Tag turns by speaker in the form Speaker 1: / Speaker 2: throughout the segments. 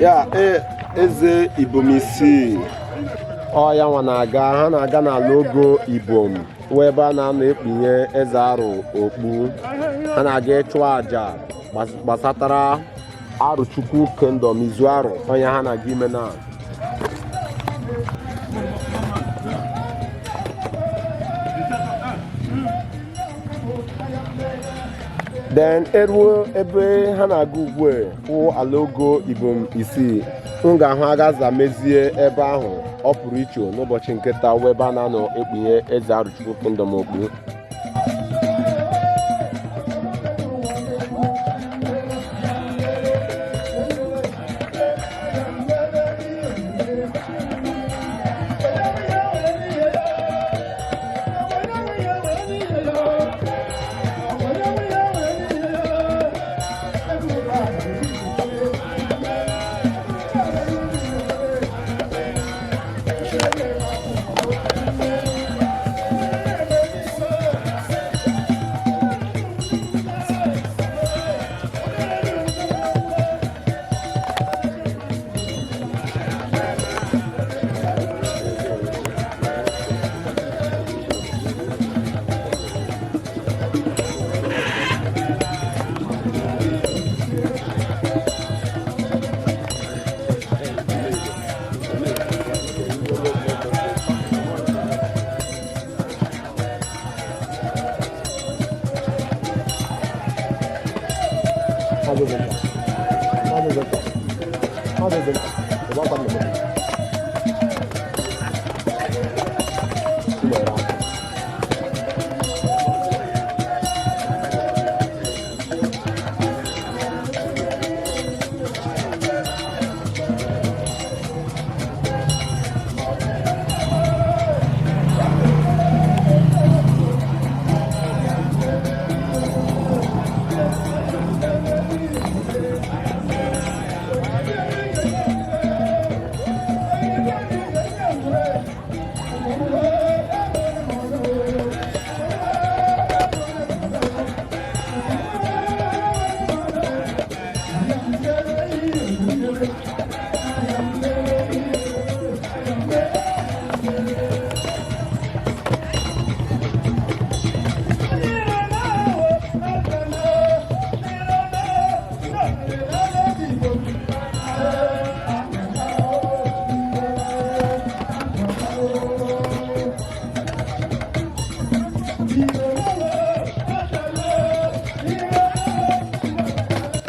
Speaker 1: Ya eze Ibom Isii ọ ya nwa na-aga, ha na-aga n'ala ogo Ibom wee ebe a na-anọ ekpunye eze Arụ okpu. Ha na-aga ịchụ àjà gbasatara Arụchukwu Kingdom izu Arụ onye ha na-aga ime na then eruo ebe ha na-aga ugbu a wụ ala ogo Ibom Isii. M ga-ahụ agaza mezie ebe ahụ ọ pụrụ iche n'ụbọchị nke taa wụ ebe a na-anọ ekpunye eze Arụchukwu Kingdom okpu.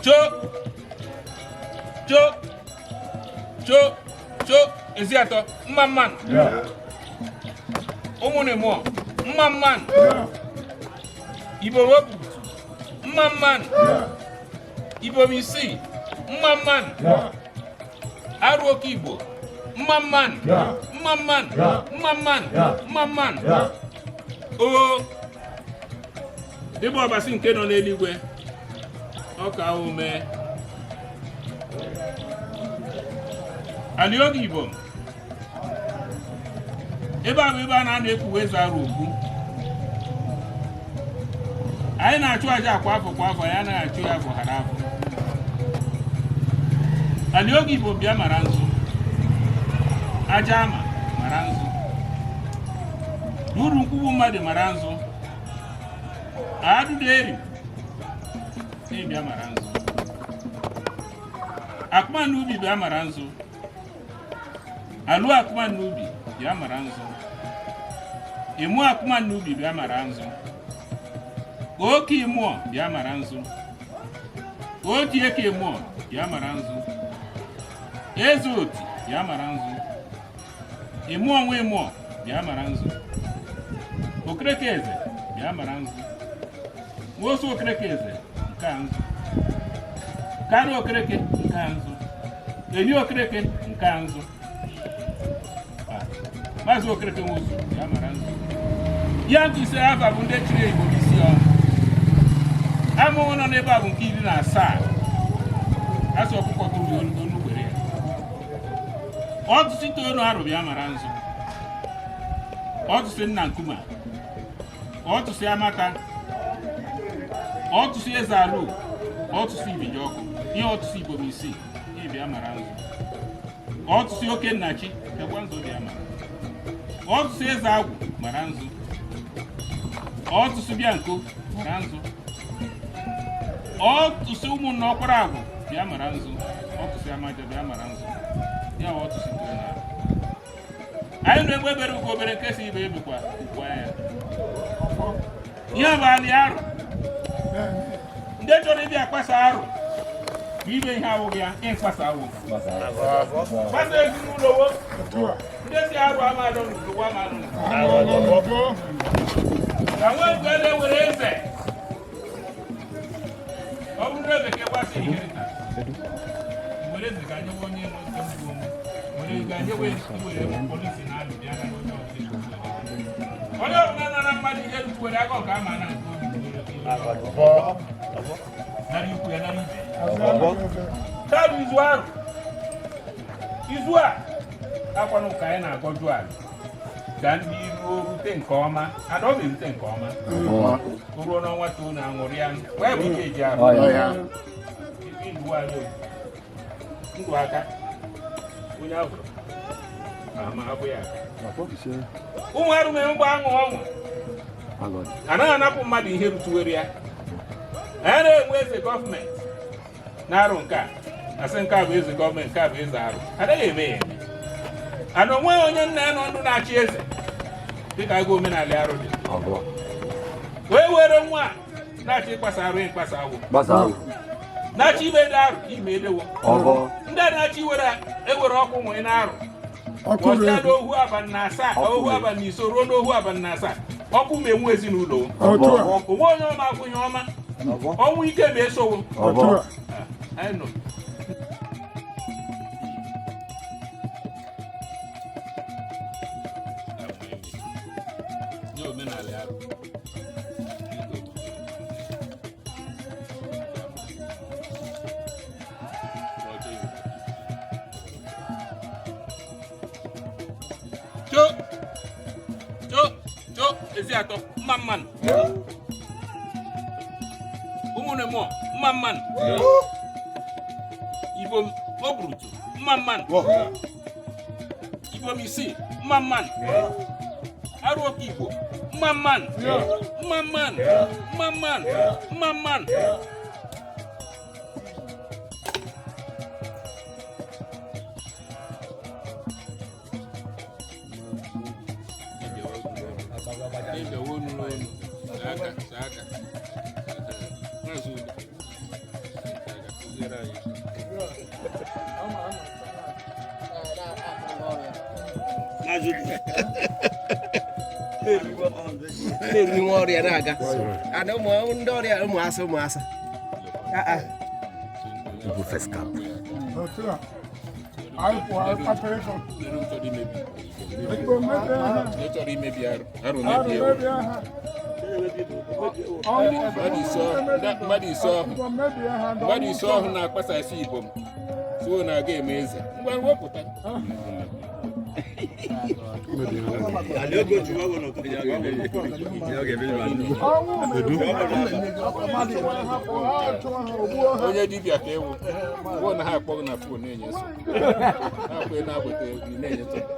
Speaker 2: Cho cho cho cho ezi atọ mma mma nụ ụmụnne mụọ mma mma nụ Ibom obu mma mma nụ Ibom Isii mma mma nụ Arụ Oke Igbo mma mma nụ mma mma nụ mma mma nụ mma mma nụ o dịbụ ọbasi nke nọ n'eluigwe ọka ume Aliogo Ibom ebe a bụ ebe a na-anọ ekpuwe eze Arụ okpu. Anyị na-achụ aja kwa afọ kwa afọ, anyị anaghị achụ ya afọ ghara afọ. Aliogo Ibom bịa mara nzu, aja ama mara nzu, uru nkwugbu mmadụ mara nzu, adụdụ eri bịa mara nzu, akụma n'ubi bịa mara nzu, alụ akụma n'ubi bịa mara nzu, ịmụ akụma n'ubi bịa mara nzu, oke ịmụọ bịa mara nzu, oti eke ịmụọ bịa mara nzu, eze oti bịa mara nzu, ịmụọ nwa ịmụọ bịa mara nzu, okereke eze bịa mara nzu, nwosu okereke eze nke a nzu, karịa okereke nke a nzu, enyi okereke nke a nzu, maazị okereke nwosu bịa mara nzu. Ya nke ise afa bụ ndị chiri Ibom Isii ọnụ amụghị nọ n'ebe a bụ nke 17. Asị ọkụkọ tụrụ olu gbere ya ọtụtụ itoolu arụ bịa mara nzu. Ọtụsị nna nkume, ọtụsị amata, ọtụsị eze alụ, ọtụsị ibiji ọkụ, ihe ọtụsị Ibom Isii, ihe bịa mara nzu. Ọtụsị oke nnachi, bịakwa nzu bịa mara. Ọtụsị eze agwụ mara nzu. Ọtụsị bịa nko mara nzu. Ọtụsị ụmụnna ọkwara agwụ bịa mara nzu. Ọtụsị amaja bịa mara nzu. Ya bụ ọtụsị toro na anyị na egbe bere ugo bere nke si ibe ebekwa ukwa ya. Ihe bụ alị arụ. Ndị chọrọ ịbịa akpasa arụ bụ ime ihe awụghị ya ịkpasa awụ. Kpasa ezinụlọ wo. Ndị si arụ ama adọ n'udo wa ama adọ n'udo. Ka nwa nke na-ewere eze. Ọ bụrụ na bekee gbasa inheritance. Were eze ka nyewe onye nwe nke mbụ onwe. Were ga nyewe were polisi na amị bịa na onye ọbụla. Onye ọbụla nara mmadụ ihe rukwere aka ọka ama na nke obi. Nara ikwu ya nara ibe. Taa bụ izu arụ. Izu a akwanụ ka anyị na-agọju ala ka ndị ruo rute nke ọma ada ọ ga-erute nke ọma o ruo n'ọnwa too na aṅụrị ya wee bụ ike eji arụ ndụ anyị ndụ aka onye ahụ ma abụ ya aka ụmụ arụ mere mgbe aṅụ ọṅụ anaghị anapụ mmadụ ihe rutuwere ya. A na-enwe eze gọọmenti na-arụ nke a asị nke a bụ eze gọọmenti, nke a bụ eze arụ, anaghị eme ya eme. Ana onweghị onye nna ya nọ ndụ na-achị eze dịka agụ omenala arụ dị wee were nwa a na-achọ ịkpasa arụ ịkpasa agwụ na-achọ ime ede arụ ime edewo ndị a na-achọ iwere ewere ọkụ nwee na-arụ ọsịa n'ohu abalị na asaa ohu abalị na ise ruo n'ohu abalị na asaa ọkụ ma enwu ezinụlọ onwe onye ọma akwụghị ọma ọnwụ ike ma esowo. Cho cho cho ezi atọ mma mmanụ ụmụnne mụọ mma mmanụ Ibom Oburutu mma mmanụ Ibom Isii mma mmanụ arụ oke Igbo mma mmanụ mma mmanụ mma mmanụ mma mmanụ.
Speaker 3: Na-eri nwa ọrịa na-aga ada ụmụ ndị ọrịa ụmụasa ụmụasa.
Speaker 2: Chọrọ imebi arụ arụ mebie mmadụ ise ọhụụ na-akpasasị Ibom suo na-aga eme eze ngwa wepụta. Onye dibịa ka ewu gwuo na ha akpọghị na phone na-enye nsogbu ha akpọ na-agbata egwu na-enye nsogbu.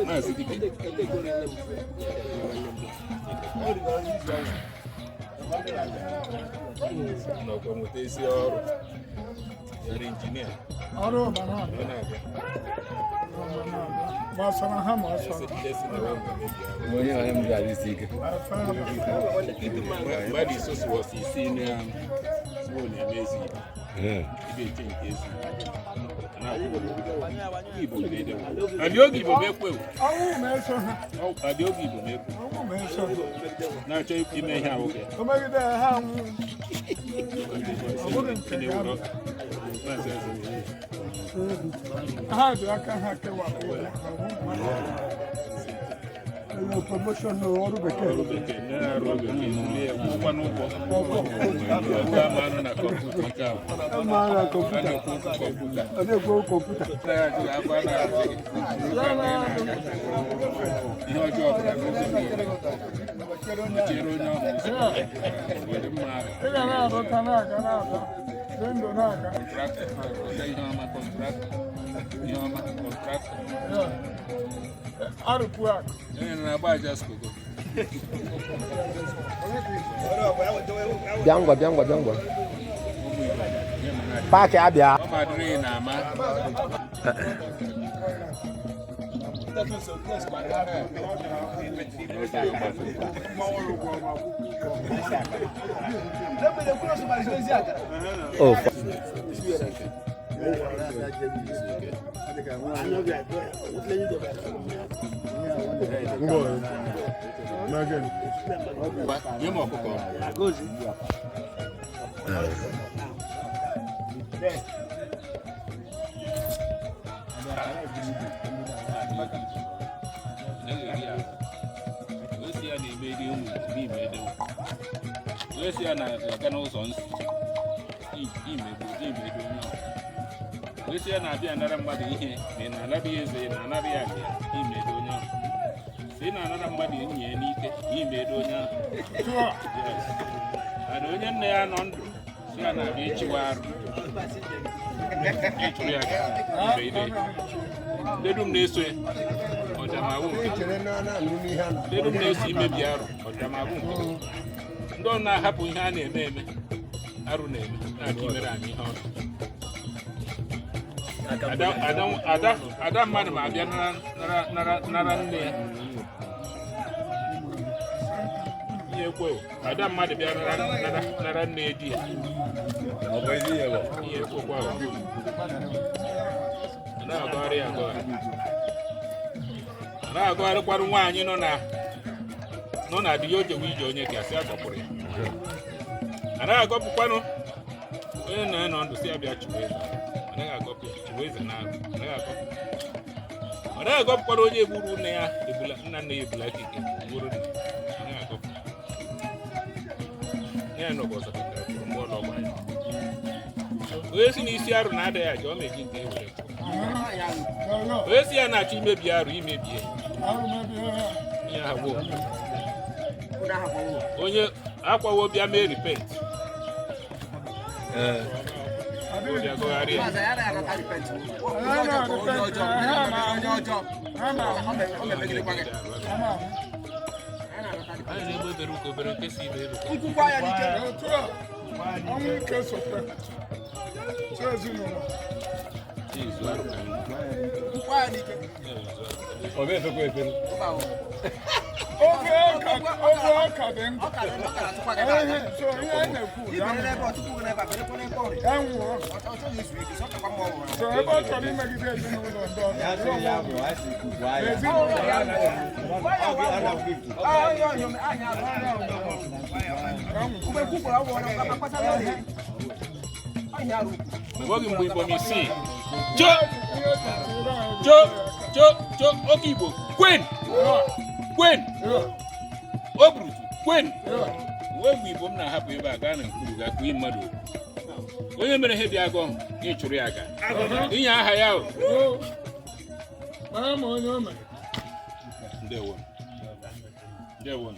Speaker 2: Maazị Dike nọkwa nweta ezi ọrụ yara injinia
Speaker 4: ọrụ na-abịa gbasara ha ma ọsọ
Speaker 2: mmadụ ise sụwọsị isi na sụwọ na-eme ezi Igbo ibe eche nke ezi Igbo adị oge Igbo mekwe adị oge Igbo mekwe na-achọ ime ihe ahụ
Speaker 4: Ha ji aka ha kewapụ onwe ha.
Speaker 5: Promotion n'ọrụ bekee.
Speaker 2: Ọrụ bekee, ndị na-arụ ọrụ bekee, ndị akwụkwọ n'ụgwọ. Ebe a ma anọ na kọmputa nke a.
Speaker 5: Ma na
Speaker 2: A
Speaker 5: kọmputa.
Speaker 2: na-ekwu okwu kọmputa.
Speaker 5: A na-ekwu okwu kọmputa.
Speaker 2: Anaghị ajụ akwa na-ajụ gị. Ihe ọjọọ ọbụla n'ụzọ niile. Chere onye ọhụrụ ụzọ. Were mma agha.
Speaker 4: Ị ga na-arụta na-aga na-aba. Dị ndụ na-aga.
Speaker 2: Contractor. Ọta ihe ọma contractor. Ihe ọma contractor.
Speaker 4: Arụpụ akụ.
Speaker 2: Onye na-agba aja skogo.
Speaker 1: Bịa ngwa, bịa ngwa, bịa ngwa. Paakị abịa.
Speaker 2: Ọ ma dịrị na ama.
Speaker 1: Oh,
Speaker 2: Nye m ọkụkọ. Onye si ya na-emeri ụmụ n'ime edewo. Onye si ya na-aga n'ụzọ nsị imegbu imedo onye ọbụla. Onye si ya na-abịa anara mmadụ ihe ma ị na-anara ya eze, ị na-anara ya akụ ya, imedo onye ahụ. Si ị na-anara mmadụ enyi ya n'ike, imedo onye ahụ. Yes. Mana onye nna ya nọ ndụ si ya na-abịa ịchịwa arụ, ịchụrụ ya gaa mbe ide. Ndị dum na-eso ya ọdamawụ nke ndị dum na-eso imebi arụ ọdamawụ nke ndị ọ na-ahapụ ihe a na-eme eme arụ na-eme na-achọ imere anyị ihe ọrụ. Ada, ada, ada, ada mmadụ ma abịa nara nara nara nara nne ya ihe ekwe o. Ada mmadụ bịa nara nara nara nne di ya ihe ekwekwa o. A na-agọgharị agọgharị, a na-agọgharịkwarụ nwaanyị nọ na nọ na di ya o jewe ije onye ka sị agọpụrụ ya. A na-agọpụkwanụ onye nọ ya nọ ndụ sị ya bịa chụwa eze. Ọ naghị agọpụ ya chụwa eze na arụ. Ọ naghị agọpụ, ọ naghị agọpụkwara onye gburu nne ya ebula nna nna ya ebula aka ike gburu nna. Ọ naghị agọpụ nne ya nọgụ ọzọ kpatara kwuru mgbe ọlọ gbara ya. Onye si n'isi arụ na-ada ya aja ọ ma-eji nke e were pụọ. Onye si ya na-achọ imebi arụ imebie
Speaker 4: Arụ mebie ya.
Speaker 2: ihe ahụ bụ onye akwawo bịa mee repent bịa gọgharịa ya.
Speaker 4: Ha na-ahụ.
Speaker 2: Anyị na-egbe obere ụka obere nke si ibe ebe.
Speaker 4: Otu a, ọnwụ ike sokwe. So ezinụlọ.
Speaker 2: Izu arụ ka anyị
Speaker 4: Oge ọka, oge ọka dị ndụ. Ehe, so ihe a na-ekwu ya ya nwụọ. So ebe ọ chọrọ imegide ezinụlọ ndị ọzọ, ya nwụọ. Ezinụlọ ya
Speaker 2: Enweghị mgbe Ibom isii cho cho cho cho oke Igbo kwen kwen o burutu kwen. Uwe mgbe Igbo m na-ahapụ ebe a gaa na mkpuru gaa kpee mmadụ okwu. Onye mere ihe bịa gọọ ịchụrụ ya gaa inye aha ya o.
Speaker 4: Mara ma onye o mere.
Speaker 2: Ndewo, ndewo.